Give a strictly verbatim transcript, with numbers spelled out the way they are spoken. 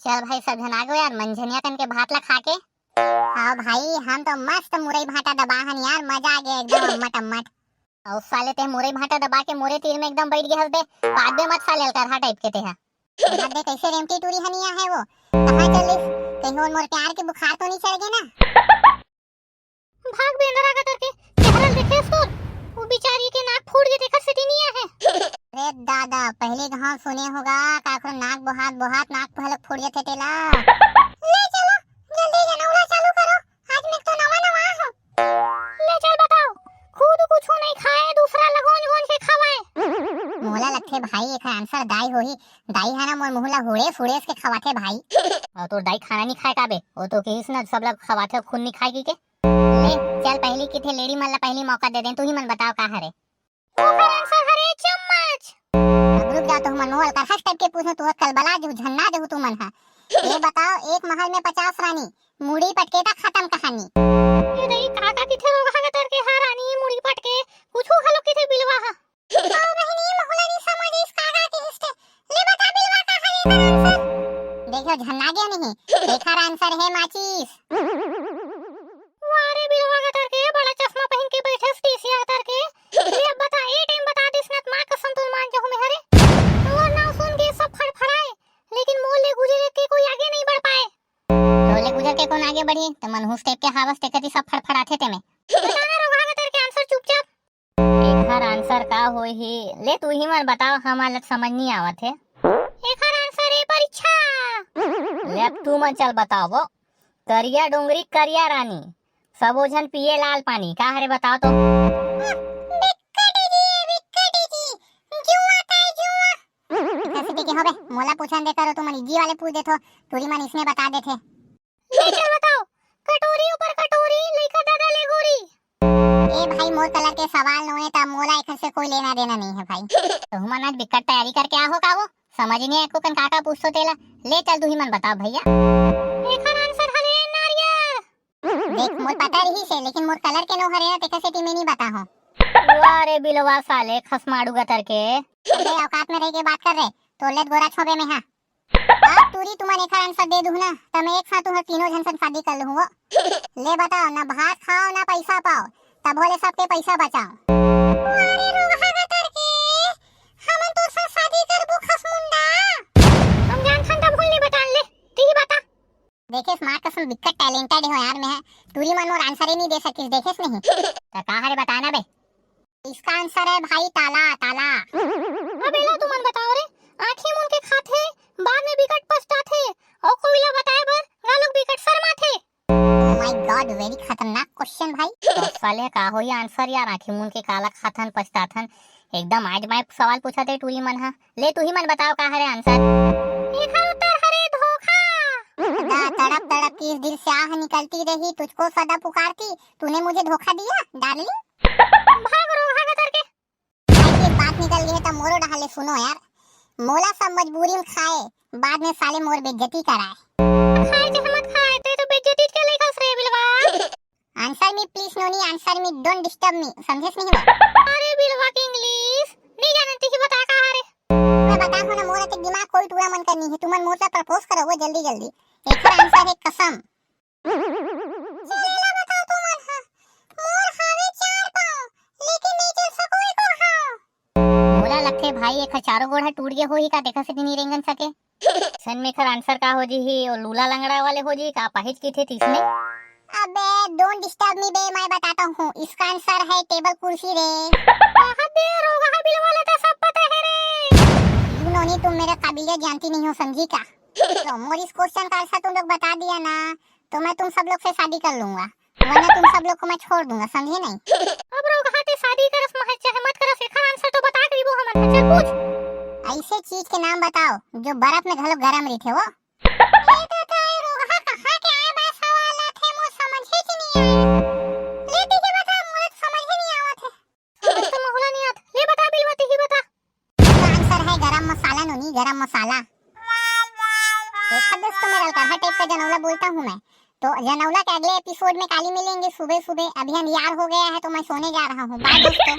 चल भाई, सब झन आ गए यार, मंझनिया कन के भात ला खा के। हाँ भाई, हम तो मस्त मुरई भाटा दबा हन यार, मजा आ गया एकदम अम्मट अम्मट। अउ साले ते मुरई भाटा दबा के मोरे तीर में एकदम बैठ गया हस बे। पादबे मत साले, अलकरहा टाइप के ते हा। भाग दे, कैसे रेमटी टूरी हनिया है वो। कहाँ चलिस? कहीं वो मोर प्यार के बुखार तो नहीं चढ़ गए ना? भाग बेंदरा का करके चेहरा देखे तोर। वो बेचारी के नाक फूट गए, देखा सेती नहीं है। रे दादा, पहली घाव सुने होगा, काकरो नाक बोहात बोहात नाक पहले फूट जाते तेला। ले चलो, जल्दी जनौला चालू करो, आज मैं तो नवा नवा हूँ। ले चल बताओ, खुद कुछ नहीं खाए, दूसरा लगोंज गोंज के खवाए। मोला लगथे भाई, एक आंसर दाई होही। दाई है ना, मोर मुंह ला हुड़ेस हुड़ेस के खवाथे भाई। और तोर दाई खाना नहीं खाए का बे? वो तो कहिस ना, सब लोग खवाथे, खुद नहीं खाए की के। ले चल, पहली किथे लेडी मन ला पहली मौका दे दे, तू ही मन बताओ का हरे। ओकर आंसर हरे चम्मच। अब रुक जा, तो हमन मोल कर हस टाइप के पूछो, तू कल बला जहू, झन्ना जहू तू मन हा। ये बताओ, एक महल में पचास रानी, मुड़ी पटके तक खत्म कहानी। ये दई काका किथे रोगहा के तर के हा रानी मुड़ी पटके, कुछू घलो किथे बिलवा हा। ओ बहिनी, मोहला नी समझ इस काका के हिस्टे। ले बता बिलवा का हरे एकर आंसर। देखो झन्ना गया नहीं, एकर आंसर है माचिस। वाह रे बिलवा का तर के, बड़ा चश्मा पहन के बैठे टीसिया तर के। ये अब बता, ए टाइम बता दिस न त माँ कसम तोर मान जाहूँ मैं हरे। तोर नाव सुन के सब फड़फड़ाए, लेकिन मोर ले गुजरे के कोई आगे नहीं बढ़ पाए। तोर ले गुजर के कौन आगे बढ़ी? ते मनहूस टाइप के हावस, ते कती सब फड़फड़ाथे ते में। बता ना रोगहा का तर के आंसर चुपचाप। एखर आंसर का होही? ले तू ही मन बताओ, हमन ल समझ नहीं आवत हे। एखर आंसर ए परीक्षा। ले अब तू मन चल बताओ। करिया डोंगरी करिया रानी, सबो झन पिए लाल पानी, का हरे बताओ तो? बिक्कट जी, बिक्कट जी, जुआ ताई जुआ। कैसे के होबे? मोला पूछन दे करो, तुमन इज्जी वाले पूछ देथो, टूरी मन इसने बता देथे। ले चल बताओ, कटोरी ऊपर कटोरी, लइका दादा ले गोरी। ए भाई, मोर कलर के सवाल नोहे, त मोला एखर से कोई लेना देना नहीं है भाई। तो हमन आज बिकट तैयारी करके आ हो का वो? समझ नहीं आए कोकन काका पूछतो तेला। ले चल, तू ही मन बता भैया। एखर आंसर हरे नारियल। देख, मोर पता रही से, लेकिन मोर कलर के नो हरे ना, तेखर सेती मैं नहीं बता हूँ। वाह रे बिलवा साले, खसमाड़ू गतर के। अबे औकात में रह के बात कर रे, तोर ले गोरा छोबे में हा। अब टूरी तुमन एखर आंसर दे दुहू ना, त मैं एक साथ तुहर तीनों झन सन शादी कर लूहूँ वो। ले बताओ, ना भात खाओ, ना पैसा पाओ, तब होले सबके पैसा बचाओ। अरे रोगहा गतर के, हमन तो सन शादी करबो खसमुंडा। हम जानथन तब होले बता ले, तू ही बता। देखे स्मार्ट कसम बिकट टैलेंटेड हो यार, मैं टूरी मन मोर आंसर ही नहीं दे सकिस, देखेस नहीं। त का हरे बताना बे? इसका आंसर है भाई ताला, ताला। अबे ला तुमन बताओ रे, आँखी मुन के खाथे, बाद में बिकट पछताथे, और कोई ला बताए बर घलोक बिकट शर्माथे। Oh my God, very खतरनाक क्वेश्चन भाई। तो साले का होही आंसर यार, आँखी मुन के काला खाथन पछताथन, एकदम आजमाए सवाल पूछत हे टूरी मन हा। ले तू ही मन बताओ का हरे आंसर। एखर उत्तर हरे धोखा। सदा तड़प तड़प के इस दिल से आह निकलती रही, तुझको सदा पुकारती, तूने मुझे धोखा दिया डार्लिंग। भाग रोगहा गतर के। भाई के बात निकल गई है त मोरो डहाले सुनो यार, मोला सब मजबूरी में खाए, बाद में साले मोर बेइज्जती कराए। खाए चाहे मत खाए, ते तो बेइज्जती के लेखस रे बिलवा। Answer me please नोनी, answer me, don't disturb me, समझेस नहीं वो? अरे बिलवा के इंग्लिश नहीं जानन, तिही बता का हरे। मैं बता हूँ ना, मोर अतेक दिमाग कोई टूरा मन करनी है, तुमन मोर ला प्रपोज करो वो जल्दी जल्दी। एकर आंसर है कसम। चलेला बताओ तुमन हा, मोर हावे चार पाँव, लेकिन नहीं चल सको एको घाव। मोला लगथे भाई एकर चारों गोड़ ह टूट गे होही का, तेखर सेती नी रेंगन सके। सन में एखर आंसर का हो जी ही, ओ लूला लंगड़ा वाले हो जी का, पहेज की थे तीसने। अबे don't disturb me बे, मैं बताता हूँ, इसका आंसर है टेबल कुर्सी रे। कहा दे रोगहा बिल वाला तो सब पता है रे। You नोनी, तुम मेरे काबिलियत जानती नहीं हो, समझी का? तो मोर इस क्वेश्चन का आंसर तुम लोग बता दिया ना, तो मैं तुम सब लोग से शादी कर लूंगा, वरना तुम सब लोग को मैं छोड़ दूंगा, समझे नहीं? अब रोगहा ते शादी करस महज चाहे मत करस, एखर आंसर तो बता के वो हमन। अच्छा पूछ। ऐसे चीज के नाम बताओ जो बर्फ में घलो गरम रहिथे वो। ए तो ताई रोगहा कहाँ के आए बा सवाल आथे, मोर समझे च नहीं आए। ले ठीक है बता, मोर समझ ही नहीं आवत है। समझ तो महुला नहीं आत। ले बता बिलवा, तिही बता। इसका आंसर है गरम मसाला नोनी, गरम मसाला। देखा दोस्तों, मेरा अलकरहा टाइप का जनौला बोलता हूँ मैं। तो जनौला के अगले एपिसोड में काली मिलेंगे सुबह सुबह। अभी अंधियार हो गया है तो मैं सोने जा रहा हूँ। बाय दोस्तों।